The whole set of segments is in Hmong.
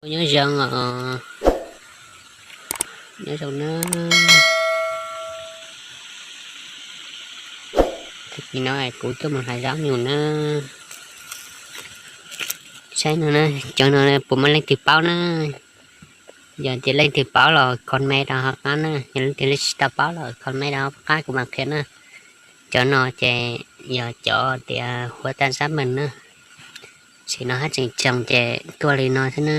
Nyob zoo os, nyob zoo na. Tag kis no kuv tuaj mus hlais zaub nyuj na. Saib no na, cov no puas muaj leej twg paub na? Yog tias leej twg paub los comment rau hauv qab na, yog leej twg tsis tau paub los comment rau hauv qab kuv mam qhia na. Cov no ces yog cov tias huab tab sab mees na. Sim no hab tseem tsoos ces tuaj li no xwb na.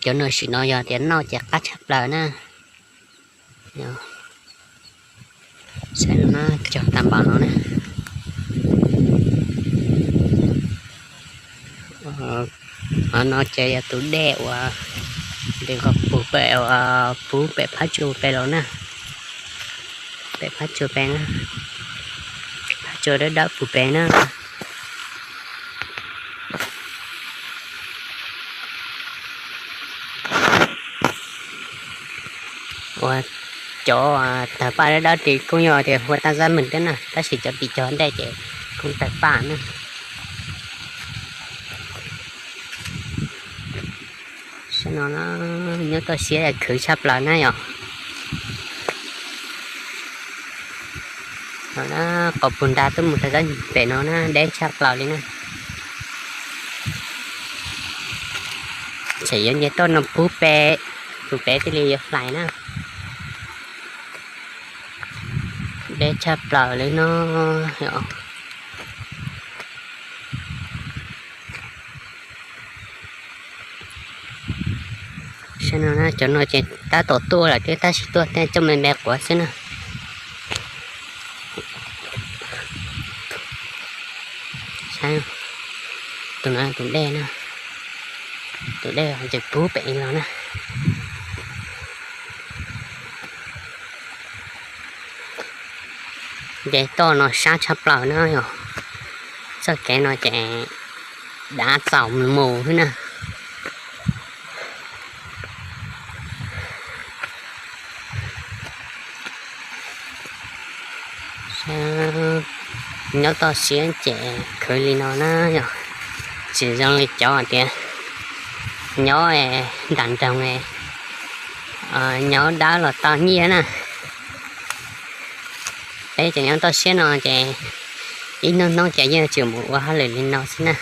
Cov no sim no yog tias noj ces qab tshaj plaws na. Saib no na, cog tag npaum no na. Qhov no ces yog tus dej uas, tus qhov puv pem, puv pem phab tsua pem los na. Pem phab tsua pem na, phab tsua dawb dawb puv pem na. Uas cov tawg paj dawb dawb tid kuj yog tias huab tab sab mees thiab na, tab sis cov tim cog ntej ces kuj tawg paj na. Saib no na, nyob toj siab khwv tshaj plaws na yom. No na, qhov puag nrad twb mus txog pem no na, deb tshaj plaws li na. Tseem yuav nce toj no puv pem, tus pem thiaj li yuav hlais na. Deb tshaj plaws li no. Saib no na, cov no ces tab tom tuaj lawm thiab tab sis tuaj tej coj me me quav xwb na. Saib, tus no tus dej na, tus dej tseem puv pem los na. Nce toj no sab tshaj plaws na yom. Txoj kev no ces dav txaus mus xwb na. Nyob toj siab ces khwv li no na yom. Tsis zoo li cov tias nyob nram nroog, nyob dawb los tau nyiaj na. Peb ces nyob toj siab no ces ib hnub hnub ces yeej tsuas mus ua hauj lwm li no xwb na.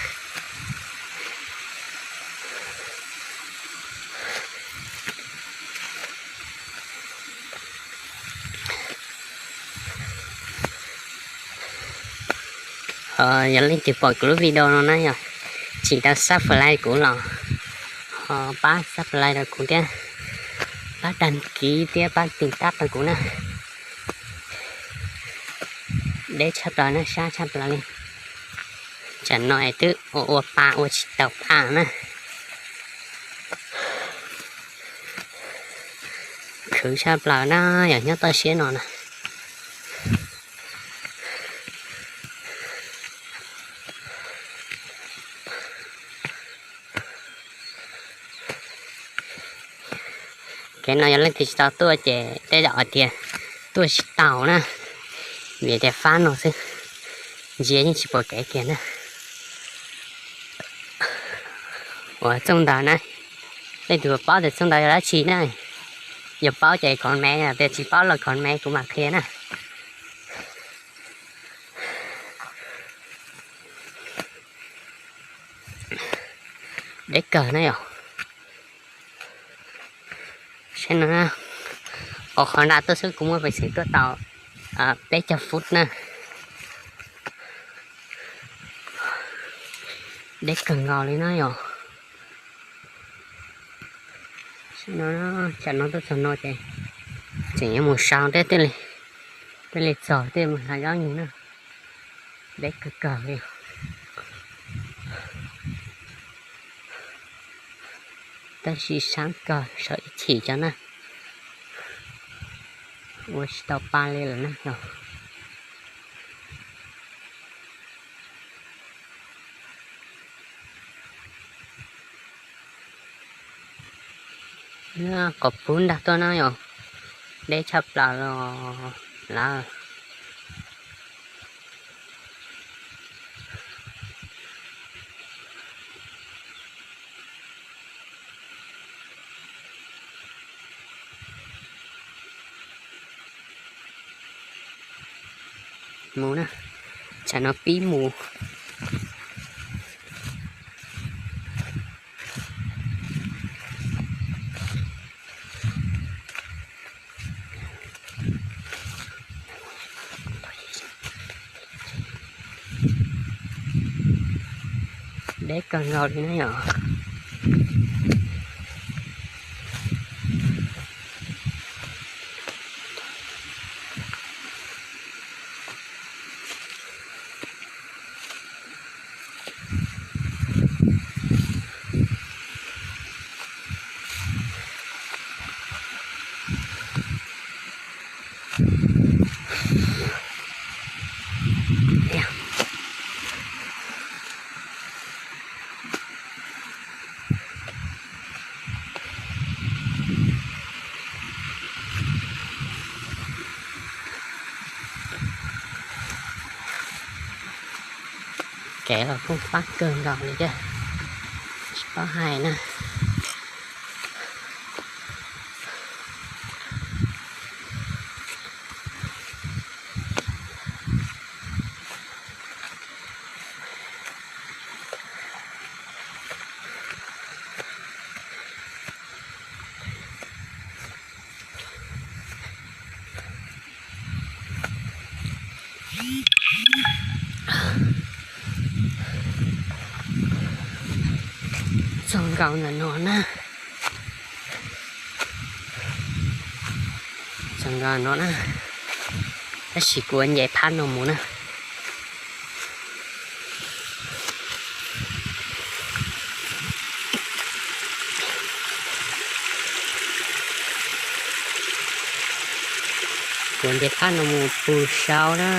Yog leej twg pom kuv lub video no na yog tsis tau subscribe kuv los ho pab subscribe rau kuv thiab, pab đăng ký thiab pab tim tab rau kuv na. Deb tshaj plaws na, sab tshaj plaws li. Tsam no es twb ua ua pa ua tsis tau pa na. Khwv tshaj plaws na, yog nyob toj siab no na. Kev no yog leej twg tsis tau tuaj ces tej zaum hais tias tuaj tsis tau na, vim tias fab no xwb, ntsia yeej tsis pom kev kiag na. Uas txooj ntawd na, leej twg paub tias txooj ntawd yog dab tsi na, yog paub ces comment, yog tias tsis paub los comment kuv mam qhia na. Deb kawg na yom. Saib no, qhov qhov nram tuaj xwb kuv muaj peev xwm tuaj tau peb caug fut na. Deb kawg nkaus li na yom. Saib no, tsam no tuaj txog no ces tseem yuav mus sau thiab, thiaj li txog thiaj mus hlais zaub nyug na. Deb kawg kawg li. Tab sis sab kawg, sawv ib chim cov na, ua tsis tau pa li lawm na yom. Qhov puv nrag tuaj na yom, deb tshaj plaws los lawm. Mus na, tsam no pib mus. Deb kawg nkaus li na yom. Kev los kuj pab kawg nkaus li thiab, tsis paub hais na. Txog nkaus ntawm no na, txog nkaus no na, tab sis kuv ua nce phab no mus na. Kuv nce phab no mus pus sau na.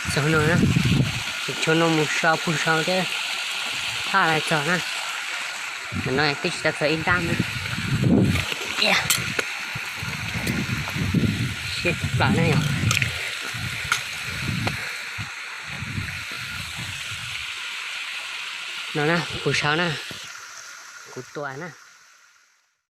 Txog no na, tsis tshua no mus so pug sau thiab, thaj lawv txog na. Tam no twb tsis tau txog ib nrab na. Siab tshaj plaws na yom. No na, pug sau na, kuv tua na.